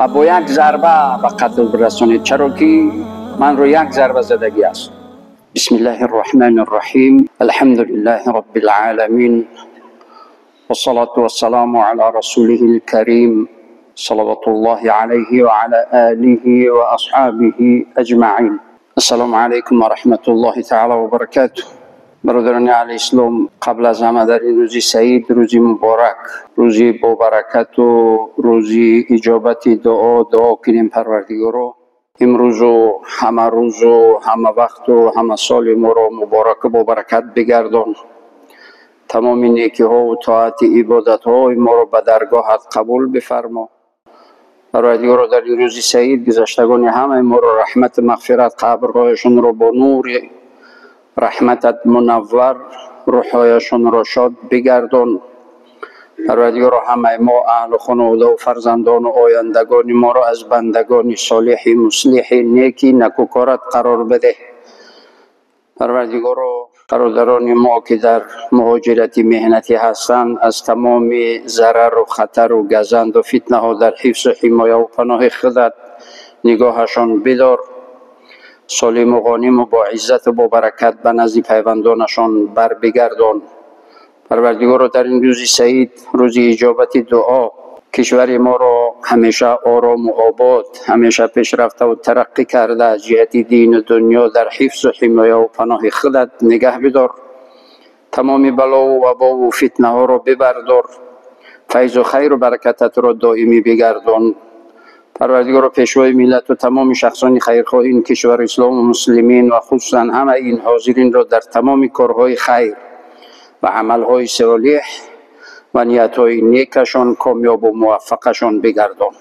و با یک ضربه به قتل برسانید، چرا که من رو یک ضربه زدگی است. بسم الله الرحمن الرحیم. الحمد لله رب العالمین والصلاة والسلام على رسوله الكريم صلوات الله عليه وعلى آله وأصحابه أجمعين. السلام علیکم و رحمت الله تعالی و برکاته. برادران علی اسلام، قبل از همه در این روزی سعید، روزی مبارک، روزی با برکت و روزی اجابت دعا، دعا کنیم پروردگارا امروز و همه روز و همه وقت و همه سال ما را مبارک و با برکت بگردان. تمام نیکی ها و طاعت عبادت های ما را به درگاهت قبول بفرما. پروردگارا در این روزی سعید گذشتگان همه ما را رحمت مغفرت، قبرهایشان را با نور رحمتت منور، روحهایشان را شاد بگردان. پروردگارا همه ما اهل خانواده و فرزندان و آیندگان ما را از بندگان صالح مصلح نیکی نکوکارت قرار بده. پروردگارا برادران ما که در مهاجرت مهنتی هستند از تمام ضرر و خطر و گزند و فتنه ها در حفظ و حمایه و پناه خودت نگاهشان بدار. سالم و غانم و با عزت و با برکت به نزد پیوندانشان بر بگردان. پروردگارا در این روز سعید، روز اجابت دعا، کشور ما را همیشه آرام و آباد، همیشه پیشرفته و ترقی کرده از جهت دین و دنیا در حفظ و حمایه و پناه خودت نگه بدار. تمام بلا و وبا و فتنه ها را ببردار. فیض و خیر و برکتت را دائمی بگردان. پروردگارا پیشوای ملت و تمام شخصان خیرخواه این کشور اسلام و مسلمین و خصوصا همه این حاضرین را در تمام کارهای خیر و عملهای صالح و نیت‌های نیکشان کامیاب و موفقشان بگردان.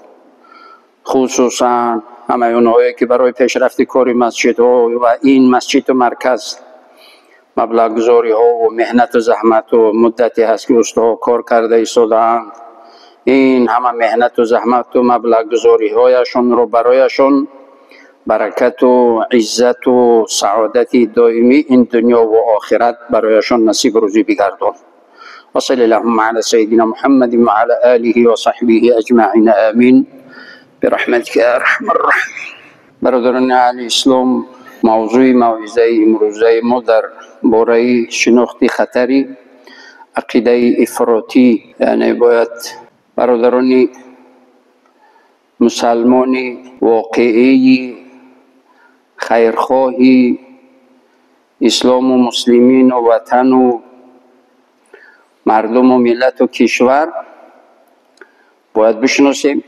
خصوصا همه اونهایی که برای پیشرفت کار مسجدها و این مسجد و مرکز مبلغ گذاری ها و مهنت و زحمت و مدتی هست که استاها کار کرده ایستاده‌اند، این همه مهنت و زحمت و مبلغ گذاری هایشان رو برایشان برکت و عزت و سعادت دائمی این دنیا و آخرت برایشان نصیب روزی بگردان. و صلی اللهم علی سیدنا محمد و علی آله و صحبه اجمعین، آمین برحمتک یا ارحم الراحمین. برادران علی اسلام، موضوع موعظه امروزه ما در باره شناخت خطری عقیده افراطی، یعنی باید برادران مسلمان واقعی خیرخواهی اسلام و مسلمین و وطن و مردم و ملت و کشور باید بشناسیم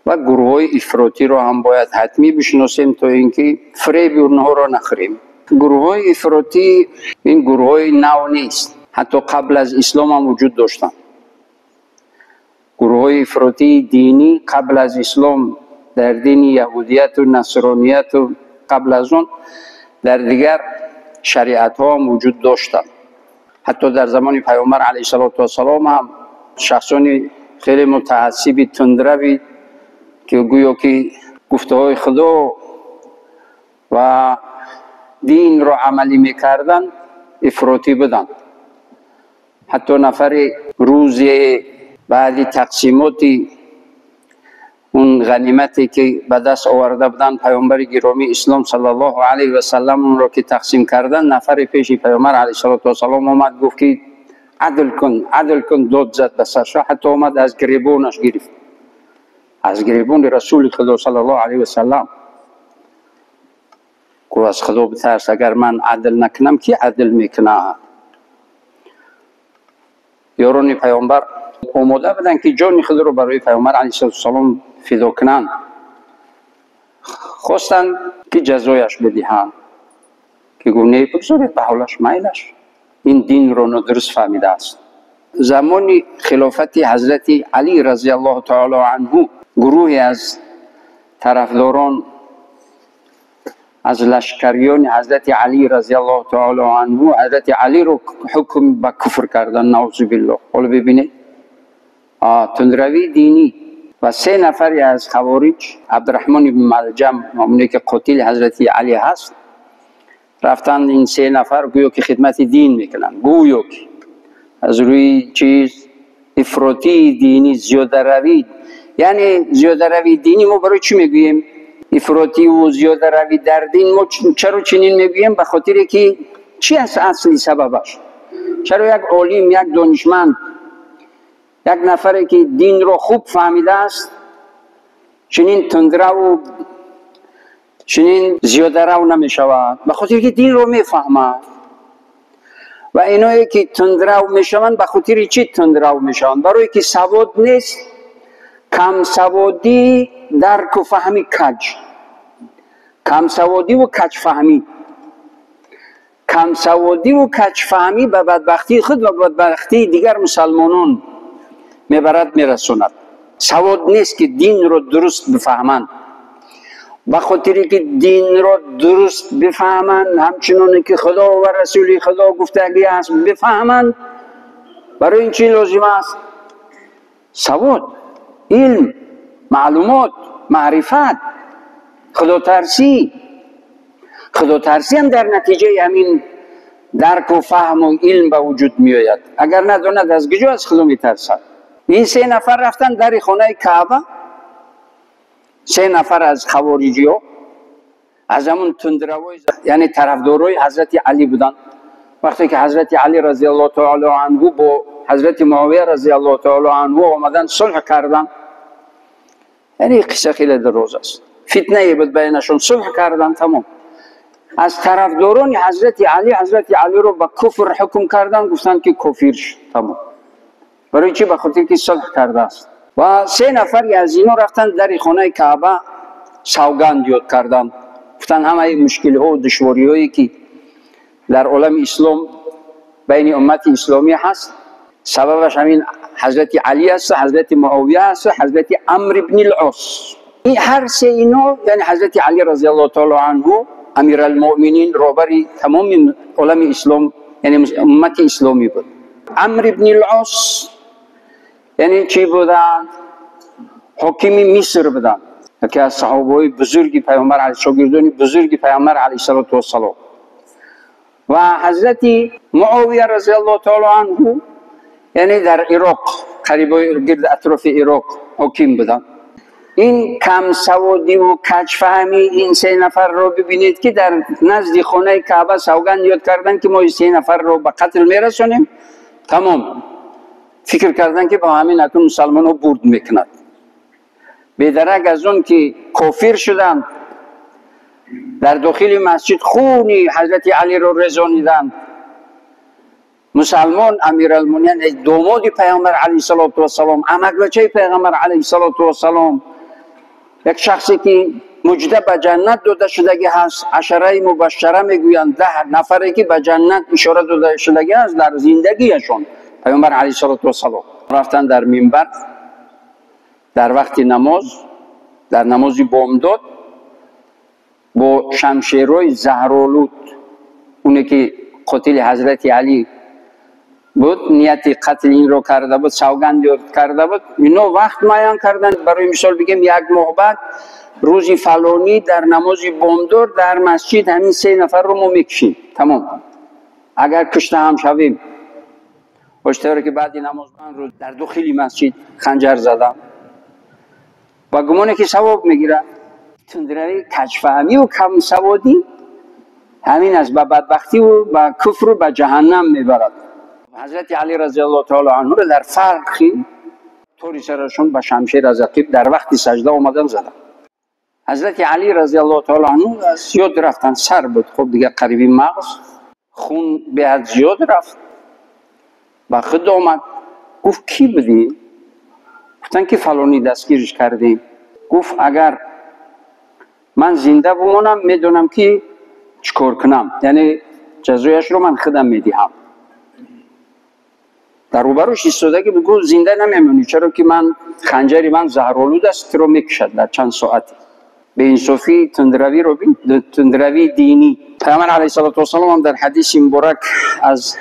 و گروه افراطی رو هم باید حتمی بشناسیم تا اینکه فریب اونها را نخوریم. گروه افراطی این گروه نو نیست، حتی قبل از اسلام هم وجود داشتن. گروه افراطی دینی قبل از اسلام در دین یهودیت و نصرانیت و قبل از اون در دیگر شریعت ها هم وجود داشتن. حتی در زمان پیامبر علیه الصلاة والسلام هم شخصان خیلی متعصب تندروی که گویا که گفته های خدا و دین را عملی میکردن افراطی بودن. حتی نفر روز بعد تقسیمات اون غنیمتی که به دست آورده بودن پیامبر گرامی اسلام صلی الله علیه و سلم اون را که تقسیم کردن، نفر پیش پیامبر علیه الصلاة والسلام آمد گفت که عدل کن، عدل کن، داد زد به سرش، حتی آمد از گریبانش گرفت، از گریبان رسول خدا صلی الله علیه و سلم. گفت از خدا بترس، اگر من عدل نکنم کی عدل میکنه؟ یاران پیامبر آماده بودن که جان خود رو برای پیامبر علیه السلام فدا کنند، خواستند که جزایش بدهند که گفت نه بگذارید به حالش میلش، این دین رو نادرست فهمیده است. زمان خلافت حضرت علی رضی الله تعالی عنه گروهی از طرفداران از لشکریان حضرت علی رضی الله تعالی عنه حضرت علی رو حکم به کفر کردن، نعوذ بالله. حالا ببینید تندروی دینی. و سه نفری از خوارج، عبدالرحمن بن ملجم همونی که قتیل حضرت علی هست، رفتن این سه نفر گویا که خدمت دین میکنن، گویا که از روی چیز افراطی دینی زیاده روی یعنی زیاده روی دینی ما برای چی میگوییم؟ افراطی و زیاده روی در دین ما چرا چنین میگوییم؟ به خاطر که چی است اصلی سببش؟ چرا یک عالم، یک دانشمند، یک نفری که دین رو خوب فهمیده است چنین تندرو و چنین زیاده رو نمی شود؟ به خاطر که دین رو میفهمد. و اینایی که تندرو میشوند به خاطر چی تندرو میشوند؟ برای که سواد نیست، کم سوادی، درک و فهمی کج، کم سوادی و کج فهمی، کم سوادی و کج فهمی به بدبختی خود و بدبختی دیگر مسلمانان میبرد، میرسوند. سواد نیست که دین رو درست بفهمند. به خاطر که دین رو درست بفهمند، همچنان که خدا و رسول خدا گفتگی است بفهمند، برای این چی لازم است؟ سواد، علم، معلومات، معرفت، خدا ترسی. خدا ترسی هم در نتیجه همین درک و فهم و علم به وجود می آید. اگر نداند از کجا از خدا می ترسد؟ این سه نفر رفتن در خانه کعبه، سه نفر از خوارجی ها، از همون تندروای، یعنی طرفدارای حضرت علی بودن. وقتی که حضرت علی رضی الله تعالی عنه با حضرت معاویه رضی الله تعالی عنه آمدن صلح کردن، یعنی قصه خیلی دراز است، فتنه بود بینشون، صلح کردن تمام. از طرفداران حضرت علی، حضرت علی رو به کفر حکم کردن، گفتن که کافر شد تمام. برای چی؟ به خاطر که صلح کرده است. و سه نفر از اینا رفتن در خانه کعبه سوگند یاد کردن، گفتن همه مشکل ها و دشواری هایی که در عالم اسلام بین امت اسلامی هست، سببش همین حضرت علی است، حضرت معاویه است، حضرت عمرو بن العاص. این هر سه اینا، یعنی حضرت علی رضی الله تعالی عنه امیرالمؤمنین، رهبر تمام عالم اسلام، یعنی امت اسلامی بود. عمرو بن العاص یعنی چی بودن؟ حاکم مصر بودن، یکی از صحابه بزرگ پیامبر علیه، شاگردان بزرگ پیامبر علیه الصلاة والسلام. و حضرت معاویه رضی الله تعالی عنه یعنی در عراق، قریب گرد اطراف عراق حاکم بودن. این کم سوادی و کج فهمی این سه نفر رو ببینید که در نزد خانه کعبه سوگند یاد کردن که ما این سه نفر رو به قتل میرسونیم تمام. فکر کردن که با همین اکنون مسلمان رو برد میکند. بیدرک از اون که کافر شدن، در داخل مسجد خونی حضرت علی رو رزانیدن. مسلمان امیرالمومنین، داماد پیامبر علیه الصلاة والسلام، عمک بچه پیغمبر علیه الصلاة والسلام، یک شخصی که مجده به جنت داده شدگی هست، عشره مبشره میگویند، 10 نفری که به جنت اشاره داده شدگی هست در زندگیشون. پیامبر علیه الصلاة والسلام رفتن در منبر در وقت نماز، در نماز بامداد، با شمشیرهای زهرآلود، اونی که قاتل حضرت علی بود، نیت قتل این رو کرده بود، سوگند یاد کرده بود، اینا وقت معین کردن. برای مثال بگیم یک ماه بعد روز فلانی در نماز بامداد در مسجد همین 3 نفر رو ما میکشیم تمام، اگر کشته هم شویم. اشتهاره که بعد نماز من رو در داخل مسجد خنجر زدم و گمانه که ثواب میگیرم. تندروی، کجفهمی و کم سوادی همین از به بدبختی و به کفر و به جهنم میبرد. حضرت علی رضی الله تعالی عنه رو در فرقی طوری سرشون به شمشیر از عقب در وقت سجده آمدن زدن. حضرت علی رضی الله تعالی عنه زیاد رفتن، سر بود، خب دیگه قریبی مغز خون به حد زیاد رفت، به خود آمد، گفت کی بودی؟ گفتن که فلانی دستگیرش کردیم. گفت اگر من زنده بمانم میدونم که چیکار کنم، یعنی جزایش رو من خودم میدهم. در روبروش ایستاده که بگو زنده نمیمونی، چرا که من خنجری من زهرآلود است، تو رو میکشد در چند ساعتی. به انصافی تندروی رو بین، تندروی دینی. پیامبر علیه الصلاة والسلام هم در حدیث مبارک از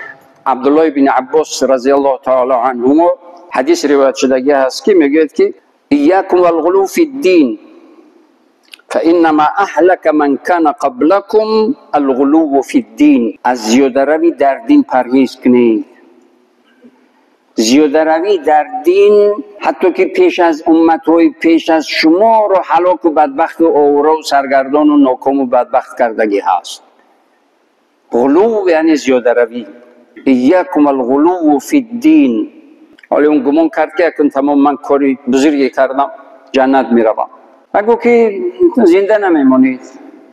عبدالله بن عباس رضی الله تعالی عنهما حدیث روایت شدگی هست که میگوید که ایاکم والغلو فی الدین فانما اهلك من كان قبلكم الغلو فی الدین. از زیاده روی در دین پرهیز کنید. زیاده در دین حتی که پیش از امتهای پیش از شما رو هلاک و بدبخت و آواره و سرگردان و ناکام و بدبخت کردگی هست. غلو یعنی زیاده روی. ایاکم الغلو فی الدین. حالا اون گمان کرد که اکن تمام من کاری بزرگی کردم جنت میروم. و گفت که زنده نمیمونید،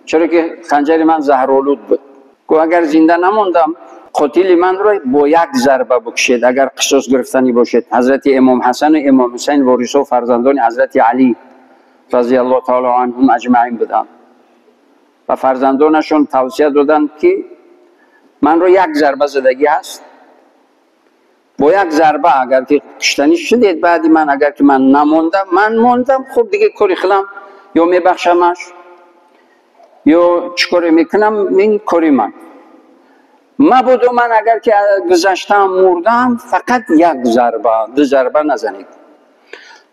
چرا که خنجر من زهرآلود بود. گفت اگر زنده نموندم قتیل من رو با یک ضربه بکشید اگر قصاص گرفتنی باشد. حضرت امام حسن و امام حسین وارث و فرزندان حضرت علی رضی الله تعالی عنهم اجمعین بودند و فرزندانشون توصیه دادند که من رو یک ضربه زدگی هست، با یک ضربه اگر که کشتنی شدید بعدی من اگر که من نموندم من موندم خب دیگه کاری خودم یا میبخشمش یا چیکار میکنم این کاری من. مبادا من اگر که گذشتم مردم فقط یک ضربه دو ضربه نزنید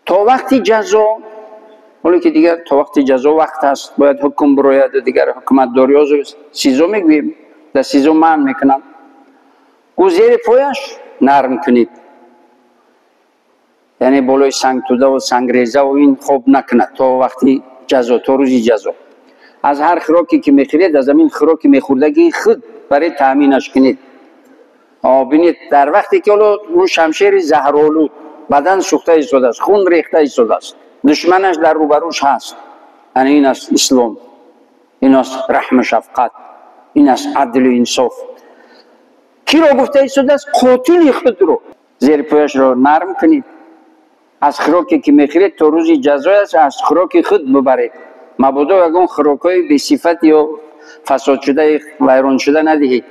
تا وقتی جزا. حالا که دیگر تا وقتی جزا وقت هست باید حکم براید دیگر حکومت داری ها سیزو میگوییم در سیزو من میکنم. گو زیر پایش نرم کنید، یعنی بالای سنگ توده و سنگ ریزه و این خوب نکند تا وقتی جزا، تا روزی جزا. از هر خوراکی که میخورید از همین خوراکی میخوردگی خود برای تأمینش کنید. ببینید در وقتی که حالا رو شمشیر زهرآلود بدن سوخته ایستاده است، خون ریخته ایستاده است، دشمنش در روبروش هست. یعنی این است اسلام، این است رحم و شفقت، این است عدل و انصاف. کی را گفته ایستاده است؟ قاتل خود رو زیر پایش را نرم کنید، از خوراکی که میخورید تا روز جزای است از خوراک خود ببرید. مبادا یگان خوراک‌های بی صفت یا فساد شده ویران شده ندهید.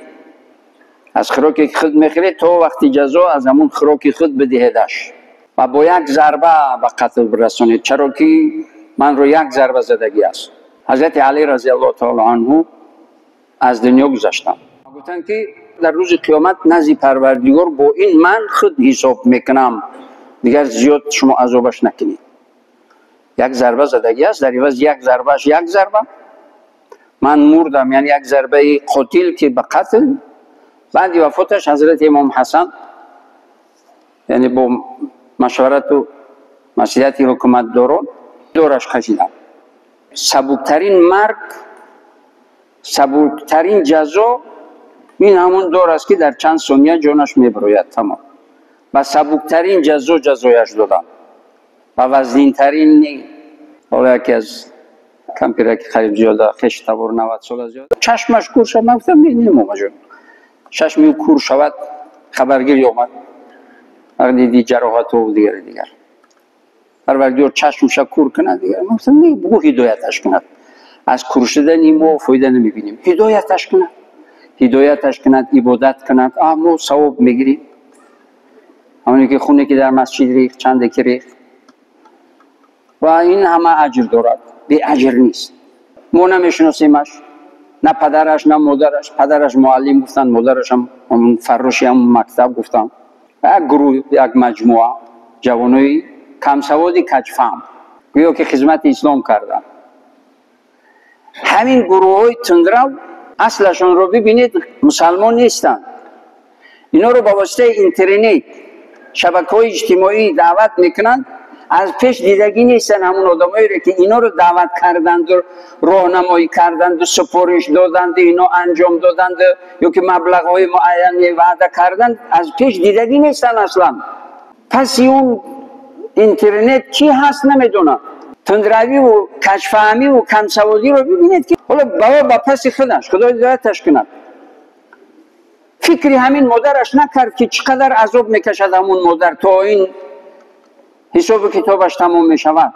از خوراکی که خود میخورید تا وقتی جزا از همون خوراک خود بدهیدش و با یک ضربه به قتل برسانید، چرا که من رو یک ضربه زدگی است. حضرت علی رضی الله تعالی عنه از دنیا گذشتند. گفتند که در روز قیامت نزد پروردگار با این من خود حساب میکنم، دیگر زیاد شما عذابش نکنید. یک ضربه زدگی است، در عوض یک ضربهش یک ضربه من مردم، یعنی یک ضربه قتیل که به قتل. بعد وفاتش حضرت امام حسن یعنی با مشورت و مسئولیت حکومت داران دورش کشیدن. سبکترین مرگ، سبکترین جزا این همون دور است که در چند ثانیه جانش میبروید تمام. و سبکترین جزا جزایش دادن و وزنینترین. حالا یکی از کمپیره که قریب زیاده خش تبار 90 سال زیاده چشمش کور شد. من گفتم نه نه ماما جون، چشم او کور شود خبرگیری آمد وقتی دی جراحات و دیگر دیگر پروردگار چشمش کور کند دیگر. من گفتم نه بگو هدایتش کند، از کور شدن ما فایده نمیبینیم، هدایتش کند، هدایتش کند، عبادت کند، ما ثواب میگیریم. همونی که خونه که در مسجد ریخت چند که ریخت و این همه اجر دارد، بی اجر نیست. ما نمیشناسیمش، نه پدرش نه مادرش. پدرش معلم گفتن، مادرش هم فراشی هم مکتب گفتن. یک گروه، یک مجموعه جوانای کم سوادی کجفهم گویا که خدمت اسلام کردن. همین گروه های تندرو اصلشون رو ببینید مسلمان نیستن. اینا رو با واسطه اینترنت، شبکه‌های اجتماعی دعوت میکنن. از پیش دیدگی نیستن همون آدمایی رو که اینا رو دعوت کردند و راهنمایی کردند و سپارش دادند، اینا انجام دادند یا که مبلغ‌های معینی وعده کردند، از پیش دیدگی نیستن اصلا. پس اون اینترنت چی هست نمیدونم. تندروی و کجفهمی و کمسوادی رو ببینید که حالا بابا با پس خودش خدا هدایتش کند. فکری همین مادرش نکرد که چقدر عذاب میکشد همون مادر تا این حساب کتابش تمام میشود.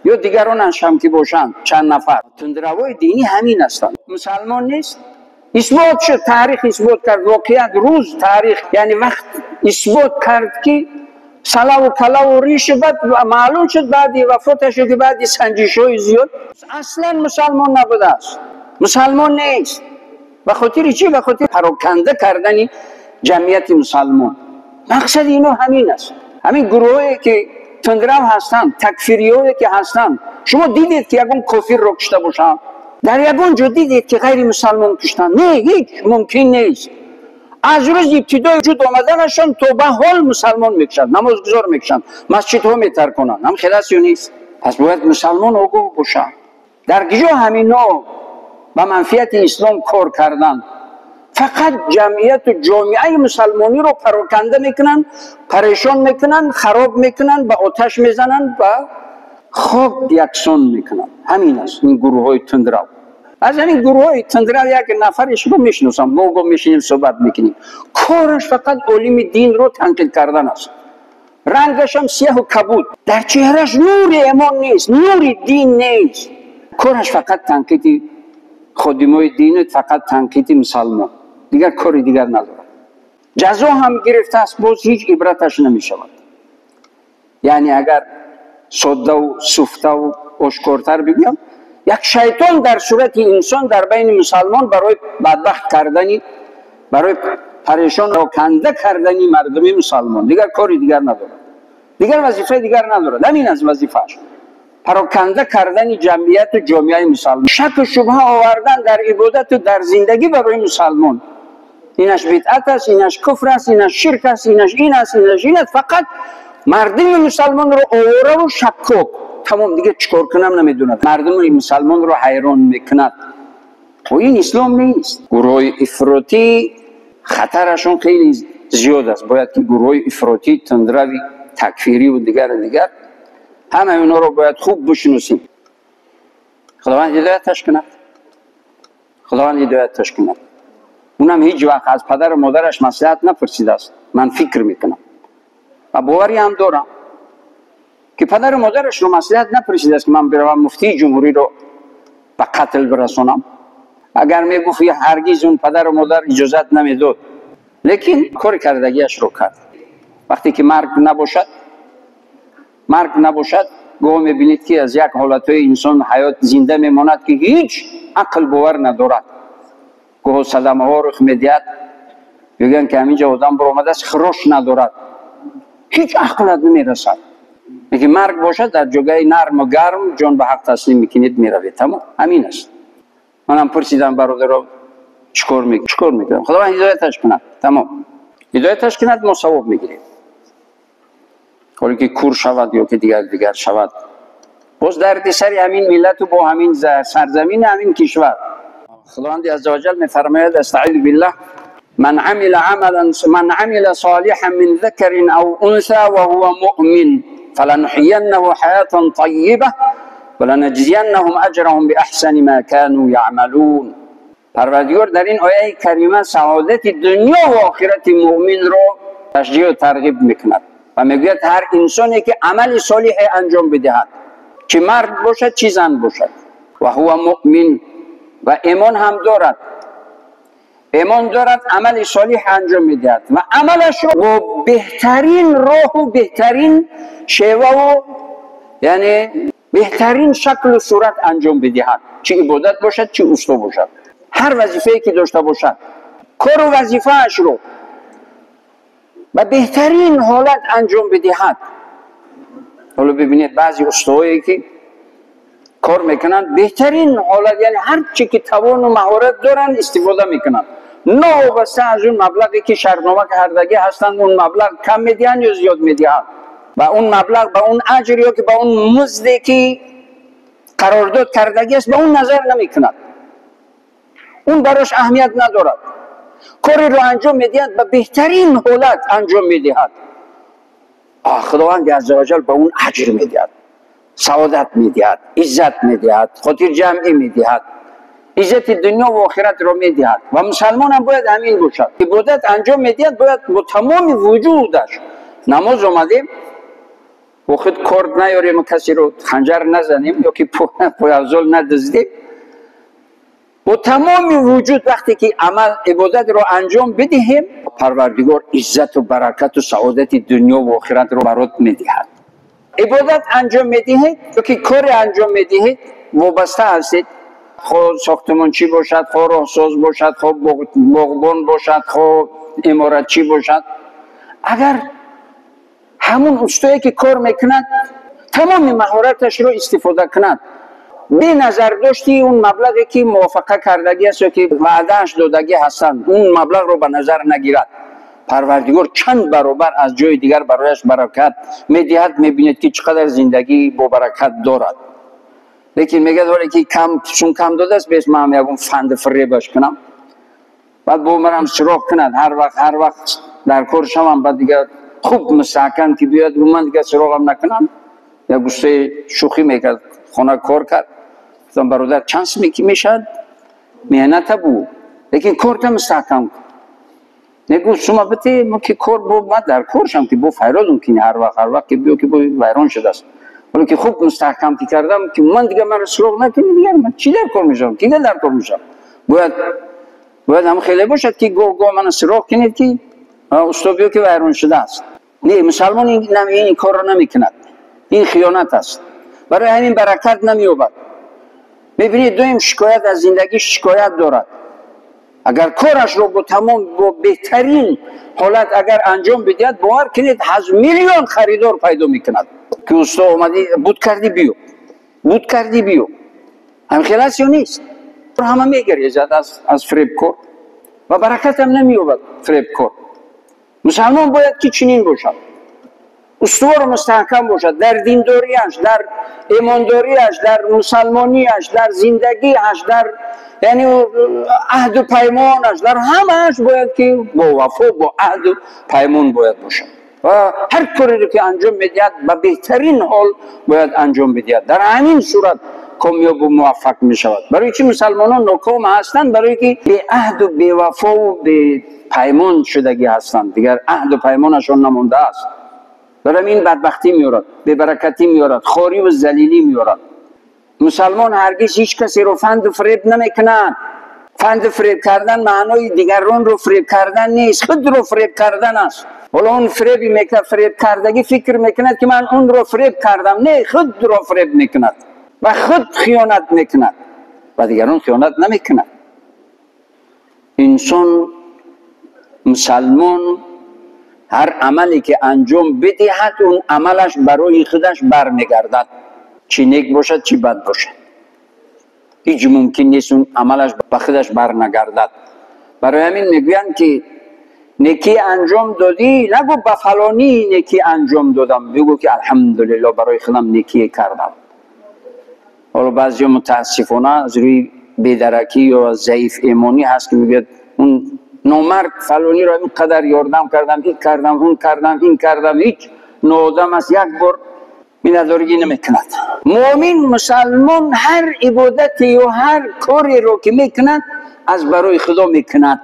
یا دیگرانش هم که باشند چند نفر تندروای دینی همین هستند، مسلمان نیست. اثبات شد، تاریخ اثبات کرد، واقعیت روز تاریخ یعنی وقت اثبات کرد که سلا و کلا و ریش بعد معلوم شد بعدی وفاتش که بعدی سنجش های زیاد اصلا مسلمان نبوده است، مسلمان نیست. به خاطر چی؟ به خاطر پراکنده کردن جمعیت مسلمان. مقصد اینا همین است. همین گروهایی که تندرو هستند، تکفیریایی که هستند، شما دیدید که یگان کافر رو کشته باشند؟ در یگان جا دیدید که غیر مسلمان کشتن؟ نه، هیچ ممکن نیست. Аз рӯзи ибтидои вуҷуд омаданашон то ба ҳол мусалмон мекушанд, намозгузор мекушанд, масҷидҳо метарконанд. Ҳам хел аст ё нест? Пас бояд мусалмон огоҳ бошад. Дар куҷо ҳамино ба манфиати ислом кор карданд? Фақат ҷамъияту ҷомеаи мусалмониро пароканда мекунанд, парешон мекунанд, хароб мекунанд, ба оташ мезананд ва хок яксон мекунанд. Ҳамин аст ин гурӯҳҳои тундрав. Аз ҳамин гурӯҳҳои тундрав як нафарашро мешиносам, гоҳ-гоҳ мешинем, суҳбат мекунем. Кораш фақат олими динро танқид кардан аст. Рангашам сияҳу кабуд, дар чеҳраш нури эмон нест, нури дин нест. Кораш фақат танқиди ходимои дину фақат танқиди мусалмон, дигар кори дигар надорад. Ҷазо ҳам гирифтааст, боз ҳеҷ ибраташ намешавад. Яъне агар соддаву суфтаву ошкортар бигӯям, як шайтон дар сурати инсон дар байни мусалмон барои бадбахт кардани, барои парешон канда кардани мардуми мусалмон, дигар кори дигар надорад, дигар вазифаи дигар надорад. Ҳамин аст вазифааш: пароканда кардани ҷамъияту ҷомеаи мусалмон, шаку шубҳа овардан дар ибодату дар зиндагӣ барои мусалмон. Инаш бидъат аст, инаш куфр аст, инаш ширк аст, инаш ин аст, инаш ин аст. Фақат мардуми мусалмонро овораву шаккок, тамом, дигар чӣ кор кунам намедонад. Мардуми мусалмонро ҳайрон мекунад. Ин ислом нест. Гурӯҳҳои ифротӣ хатарашон хеле зиёд аст. Бояд ки гурӯҳҳои ифротӣ, тундрави, такфириву дигару дигар, ҳамаи онҳоро бояд хуб бишиносем. Худованд ҳидояташ кунад, Худованд ҳидояташ кунад. Унам ҳеҷ вақт аз падару модараш маслиҳат напурсидааст. Ман фикр мекунам ва боварӣ ҳам дорам, ки падару модарашро маслиҳат напурсидааст, ки ман биравам муфтии ҷумҳуриро ба қатл бирасонам. Агар мегуфт, ҳаргиз он падару модар иҷозат намедод. Лекин кори кардагиашро кард. Вақте ки марг набошад, марг набошад, гоҳ мебинед, ки аз як ҳолатҳои инсон ҳаёт зинда мемонад, ки ҳеҷ ақл бовар надорад. Гоҳо садамаҳо рух медиҳад, мегӯянд, ки ҳаминҷа одам баромадааст, хирош надорад, ҳеҷ ақлат намерасад. Лекин марг бошад, дар ҷогаи нарму гарм ҷон ба ҳақ таслим мекунед, меравед, тамом. Ҳамин аст. Манам пурсидам бародаро, чӣ кор мекунам? Худованд ҳидояташ кунад, тамом, ҳидояташ кунад, мо савоб мегирем. Ҳоле ки кур шавад ё ки дигар дигар шавад, боз дарди сари ҳамин миллату бо ҳамин сарзамини ҳамин кишвар. Худованди аззаваҷал мефармояд: астаизу биллаҳ, من عمل عملا من عمل صالحا من ذكر أو أنثى وهو مؤمن فلنحيينه حياة طيبة ولنجزينهم أجرهم بأحسن ما كانوا يعملون. پروردگار در این آیه کریمه سعادت دنیا و آخرت مؤمن را تشجیع و ترغیب میکند و میگوید هر انسانی که عمل صالح انجام بدهد، چه مرد باشد چه زن باشد، و هو مؤمن و ایمان هم دارد، ایمان دارد، عمل صالح انجام میدهد و عملش را با بهترین راه و بهترین شیوه و یعنی بهترین شکل و صورت انجام بدهد، چه عبادت باشد چه اوستا باشد، هر وظیفه‌ای که داشته باشد، کار و وظیفه‌اش رو به بهترین حالت انجام بدهد. حالا ببینید بعضی استاهایی که کار میکنن بهترین حالت، یعنی هر چی که توان و مهارت دارن استفاده میکنن، نه وابسته از اون مبلغی که شرطنامه کردگی هستند، اون مبلغ کم میدهن یا زیاد میدهن، و اون مبلغ به اون اجر یا که به اون مزدی که قرارداد کردگی است به اون نظر نمیکند، اون براش اهمیت ندارد. کاری رو انجام میدهد به بهترین حالت انجام میدهد، خداوند عزوجل به اون اجر میدهد، سعادت میدهد، عزت میدهد، خاطر جمعی میدهد، عزت دنیا و آخرت رو میدهد. و مسلمان هم باید همین باشد، عبادت انجام میدهد باید با تمام وجودش. نماز آمدیم با خود کارد نیاریم و کسی رو خنجر نزنیم یا که پایافزال ندزدیم، با تمام وجود وقتی که عمل عبادت رو انجام بدهیم، پروردگار عزت و برکت و سعادت دنیا و آخرت رو برات میدهد. عبادت انجام میدهید یا که کار انجام میدهید وابسته هستید، خواه ساختمانچی باشد، خواه راهساز باشد، خواه باغبان باشد، خواه عمارتچی باشد، اگر همون استایی که کار میکند تمام مهارتش رو استفاده کند، به نظر داشتی اون مبلغی که موافقه کردگی است یا که وعدهش دادگی هستند، اون مبلغ رو به نظر نگیرد، پروردگار چند برابر از جای دیگر برایش برکت میدهد. میبینید که چقدر زندگی با برکت دارد. لیکن میگه داره که کم چون کم داده است، بس من میگم فند فریبش کنم، بعد با مرم سراغ کند، هر وقت در کار شوم، بعد دیگه خوب مستحکم که بیاد من دیگه سراغم نکنم. یا گوسته شوخی میکرد، خانه کار کرد، گفتم برادر چند سمی که میشد مهنت بود، لیکن کار تا مستحکم کن. نگو شما بته ما که کار با ما در کارشم که با فیرادم که هر وقت که بیو که با ویران شده است، ولی که خوب مستحکم که کردم که من دیگه من سراغ نکنم، دیگه من چی در کار میشم، کی در کار میشم؟ باید هم خیلی باشد که گاه گاه من سراغ کنید که استاد بیو که ویران شده است. نه، مسلمان این کار را نمیکند، این خیانت است، برای همین برکت نمییابد. میبینید دویم شکایت از زندگی شکایت دارد. اگر کارش رو با تمام با بهترین حالت اگر انجام بدهد، باور کنید از میلیون خریدار پیدا میکند که استاد اومدی بود کردی بیو، بود کردی بیو. هم خلاص یا نیست؟ همه میگریزد از فریبکار و برکت هم نمییابد فریبکار. مسلمان باید که چنین باشد، استوار و مستحکم باشد در دینداریش، در ایمانداریش، در مسلمانیش، در زندگیش، در یعنی عهد و پیمانش، در همهش باید که با وفا با عهد و پیمان باید باشد و هر کاری رو که انجام میدهد به بهترین حال باید انجام بدهد. در همین صورت کامیاب و موفق می شود. برای چی مسلمانان ناکام هستند؟ برای که به عهد و به وفا و به پیمان شدگی هستند، دیگر عهد و پیمانشان نمانده است. برای این بدبختی میارد، به برکتی میارد، خواری و ذلیلی میارد. مسلمان هرگز هیچ کسی رو فند و فریب نمیکند. فند فریب کردن معنای دیگران رو فریب کردن نیست، خود رو فریب کردن است. حالا اون فریبی میکند، فریب کردگی فکر میکند که من اون رو فریب کردم، نه، خود رو فریب میکند و خود خیانت میکند و دیگران خیانت نمیکند. انسان مسلمان هر عملی که انجام بدهد اون عملش برای خودش برمیگردد، چی نیک باشد چی بد باشد، هیچ ممکن نیست اون عملش به خودش برنگردد. برای همین میگویند که نیکی انجام دادی، نگو به فلانی نیکی انجام دادم، بگو که الحمدلله برای خودم نیکی کردم. حالا بعضی متاسفانه از روی بی‌درکی یا ضعیف ایمانی هست که میگه اون نامرد فلانی را اینقدر یاردم کردم، این کردم، اون کردم، این کردم، هیچ نادم است، یک بار میندارگی نمیکند. مؤمن مسلمان هر عبادتی یا هر کاری رو که میکند از برای خدا میکند،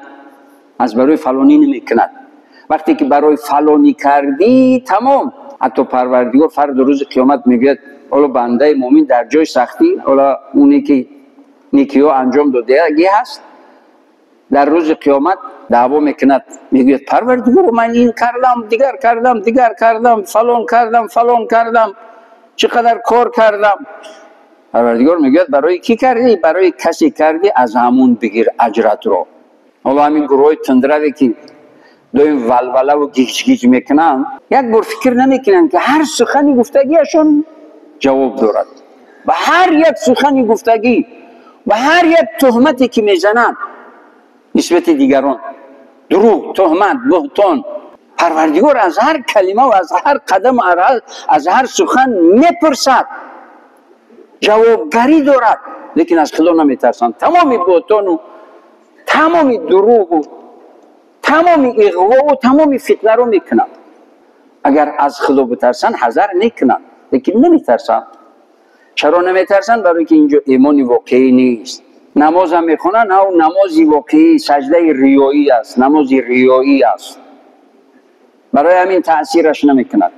از برای فلانی نمیکند. وقتی که برای فلانی کردی تمام، حتی پروردگار فرد روز قیامت میگه حالا بنده مؤمن در جای سختی، حالا اونی که نیکی ها انجام داده هست، در روز قیامت دعوا میکند، میگوید پروردگار من این کردم، دیگر کردم، دیگر کردم، فلان کردم، فلان کردم، چقدر کار کردم. پروردگار میگوید برای کی کردی؟ برای کسی کردی، از همون بگیر اجرت رو. حالا همین گروه تندروی که دویم ولوله و گیج گیج میکنن، یک بار فکر نمیکنن که هر سخنی گفتگیشون جواب دارد و هر یک سخنی گفتگی و هر یک تهمتی که میزنن نسبت دیگران، دروغ، تهمت، بهتان، پروردگار از هر کلمه و از هر قدم و از هر سخن میپرسد، جوابگری دارد، لیکن از خدا نمیترسند. تمام بهتان و تمام دروغ و تمام اغوا و تمام فتنه رو میکنند. اگر از خدا بترسن حذر نکنند، لیکن نمیترسند. چرا نمیترسند؟ برای که اینجا ایمان واقعی نیست. نماز هم میخونن، او نمازی واقعی سجده ریایی است، نماز ریایی است، برای همین تأثیرش نمیکند.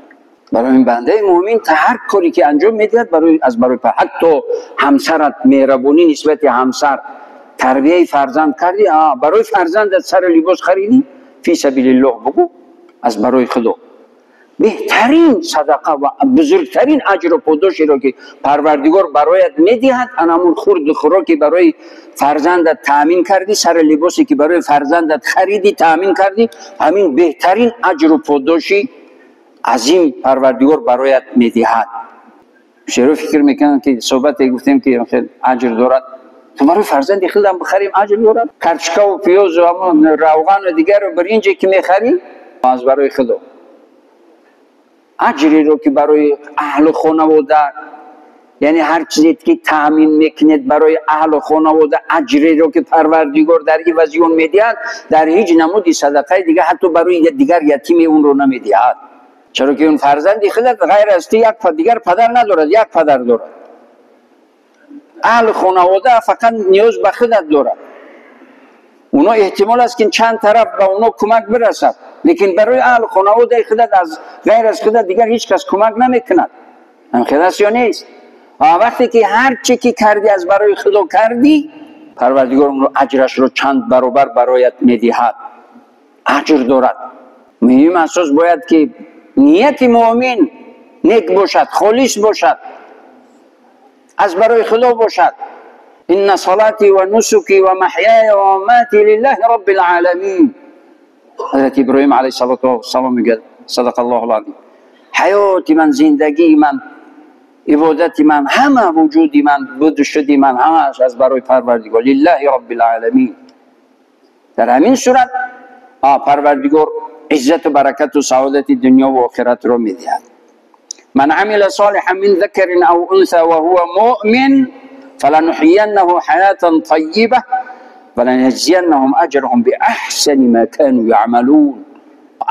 برای این بنده مؤمن تا هر کاری که انجام میدهد برای از برای حتی همسرت مهربونی نسبت همسر، تربیه فرزند کردی، برای فرزندت سر لباس خریدی، فی سبیل الله بگو، از برای خدا. بهترین صدقه و بزرگترین اجر و پاداشی را که پروردگار برایت میدهد همون خورد و خوراکی برای فرزندت تامین کردی، سر لباسی که برای فرزندت خریدی تامین کردی، همین بهترین اجر و پاداشی عظیم پروردگار برایت میدهد. Шеро фикр мекунанд ки суҳбате гуфтем ки аҷр дорад, ту барои фарзанди худам бихарим аҷр дорад? Карчка ва пиёз ва ҳамон равған ва дигар биринҷе ки мехарӣ аз барои худо. Аҷреро ки барои аҳли хонавода, яъне ҳар чизе ки таъмин мекунед барои аҳли хонавода, аҷреро ки Парвардигор дар ивази он медиҳад, дар ҳеҷ намуди садақаи дига ҳатто барои дигар ятиме онро намедиҳад. Чаро ки он фарзанди худат ғайр аз ту як дигар падар надорад, як падар дорад. Аҳли хонавода фақат ниёз ба худат дорад. Оно эҳтимол аст ки чанд тараф ба оно кӯмак бирасад, лекин барои аҳли хонаводаи худат аз ғайр аз худат дигар ҳеҷ кас кӯмак намекунад. Ҳам хел аст ё нест? Вақте ки ҳар чӣ ки кардӣ аз барои Худо кардӣ, Парвардигор онро аҷрашро чанд баробар бароят медиҳад. Аҷр дорад. Муҳим асос бояд ки нияти муъмин нек бошад, холис бошад, аз барои Худо бошад. Инна салати ва нусуки ва маҳяя ва мамати лиллаҳи роббил оламин. Ҳазрати Иброҳим алайҳи салоту вассалом мегӯяд, садақаллоҳул азим, ҳаёти ман, зиндагии ман, ибодати ман, ҳама вуҷуди ман, буду шуди ман ҳамааш аз барои Парвардигор, лиллаҳи роббил оламин. Дар ҳамин сурат Парвардигор иззату баракату саодати дунё ва охиратро медиҳад. Ман амила солиҳан мин закарин ав унса ва ҳува муъмин фалануҳйияннаҳу ҳаятан таййиба валанajзияннаҳум аҷраҳум биаҳсани ма кану яъмалун.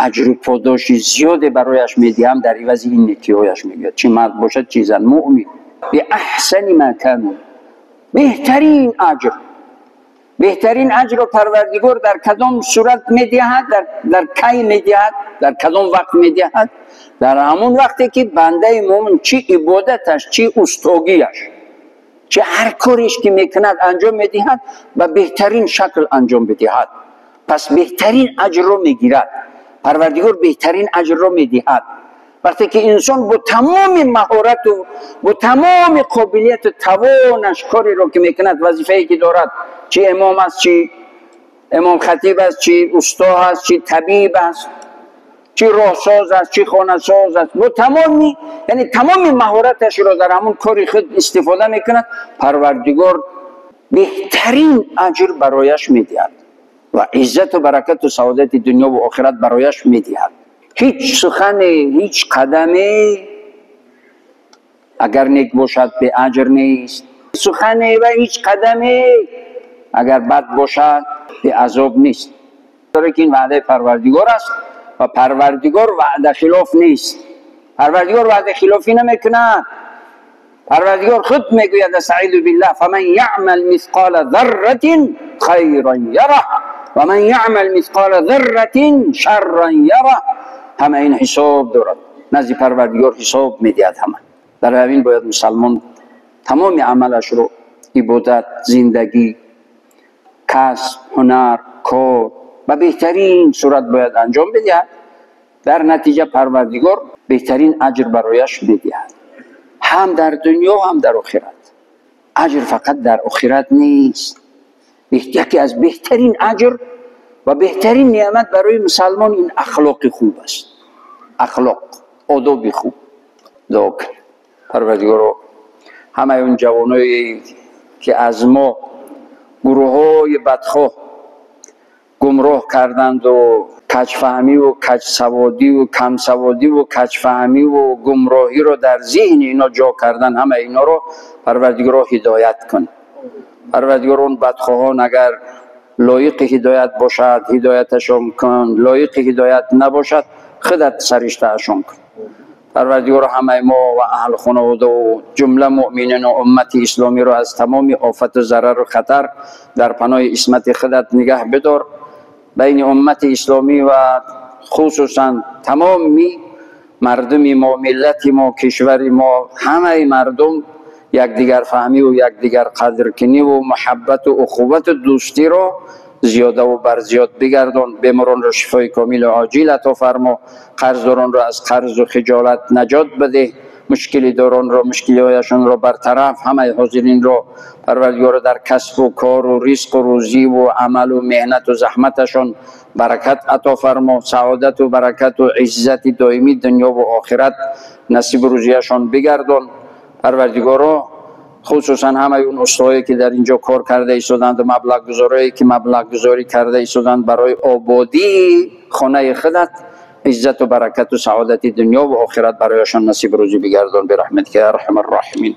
Аҷру подоши зиёде барояш медиҳам дар ивази ин некиҳояш, мегӯяд, чӣ мард бошад, чӣ зан, муъмин. Биаҳсани ма кану, беҳтарин аҷр. Беҳтарин аҷрро Парвардигор дар кадом сурат медиҳад? Дар кай медиҳад? Дар кадом вақт медиҳад? Дар ҳамон вақте ки бандаи муъмин чӣ ибодаташ, чӣ устогиаш, чӣ ҳар кореш ки мекунад, анҷом медиҳад, ба беҳтарин шакл анҷом бидиҳад. Пас беҳтарин аҷрро мегирад. Парвардигор беҳтарин аҷрро медиҳад. Вақте ки инсон бо тамоми маҳорату бо тамоми қобилияту тавонаш кореро ки мекунад, вазифае ки дорад, чӣ имом аст, чӣ имом хатиб аст, чӣ усто аст, чӣ табиб аст, чӣ роҳсоз аст, чӣ хонасоз аст, бо тамоми, яъне тамоми маҳораташро дар ҳамон кори худ истифода мекунад, Парвардигор беҳтарин аҷр барояш медиҳад ва иззату баракату саодати дунё ва охират барояш медиҳад. Ҳеҷ сухане, ҳеҷ қадаме агар нек бошад беаҷр нест. Сухане ва ҳеҷ қадаме агар бад бошад беазоб нест. Ки ин ваъдаи Парвардигор аст ва Парвардигор ваъда хилоф нест. Парвардигор ваъда хилофӣ намекунад. Парвардигор худ мегӯяд, астаизу биллаҳ, фаман яъмал мисқола зарратин хайран ярах ва ман яъмал мисқола зарратин шарран ярах. Ҳама ин ҳисоб дорад. Назди Парвардигор ҳисоб медиҳад ҳама. Дар ҳамин бояд мусалмон тамоми амалашро, ибодат, зиндагӣ, касб, ҳунар, кор ба беҳтарин сурат бояд анҷом бидиҳад. Дар натиҷа Парвардигор беҳтарин аҷр барояш медиҳад, ҳам дар дунё, ҳам дар охират. Аҷр фақат дар охират нест. Яке аз беҳтарин аҷр ва беҳтарин неъмат барои мусалмон ин ахлоқи хуб аст. Ахлоқ, одоби хуб. Дуо кун, Парвардигоро, ҳамаи он ҷавоное ки аз мо гурӯҳҳои бадхоҳ гумроҳ карданду каҷфаҳмиву каҷсаводиву камсаводиву каҷфаҳмиву гумроҳиро дар зеҳни ино ҷо кардан, ҳамаи иноро Парвардигоро ҳидоят кун. Парвардигор, он бадхоҳон агар лоиқи ҳидоят бошад, ҳидояташон кун, лоиқи ҳидоят набошад, худат сариштаашон кун. Парвардигор, ҳамаи мо ва аҳли хонаводаву ҷумла муъминину уммати исломиро аз тамоми офату зарару хатар дар паноҳи исмати худат нигаҳ бидор. Байни уммати исломӣ ва хусусан тамоми мардуми мо, миллати мо, кишвари мо, ҳамаи мардум якдигарфаҳмиву якдигар қадркуниву муҳаббату ухуввату дӯстиро зиёдаву барзиёд бигардон. Беморонро шифои комилу оҷил ато фармо, қарздоронро аз қарзу хиҷолат наҷот бидеҳ, мушкилидоронро мушкилиҳояшонро бартараф, ҳамаи ҳозиринро Парвардигоро дар касбу кору ризқу рӯзиву амалу меҳнату заҳматашон баракат ато фармо, саодату баракату иззати доимии дунёву охират насибу рӯзияшон бигардон. Парвардигоро, хусусан ҳамаи он устаҳое ки дар инҷо кор карда истоданд ва маблағгузорое ки маблағгузорӣ карда истоданд барои ободии хонаи худат, иззату баракату саодати дунё ва охират барояшон насиб рӯзӣ бигардон. Бирахматика я арҳамар роҳимин.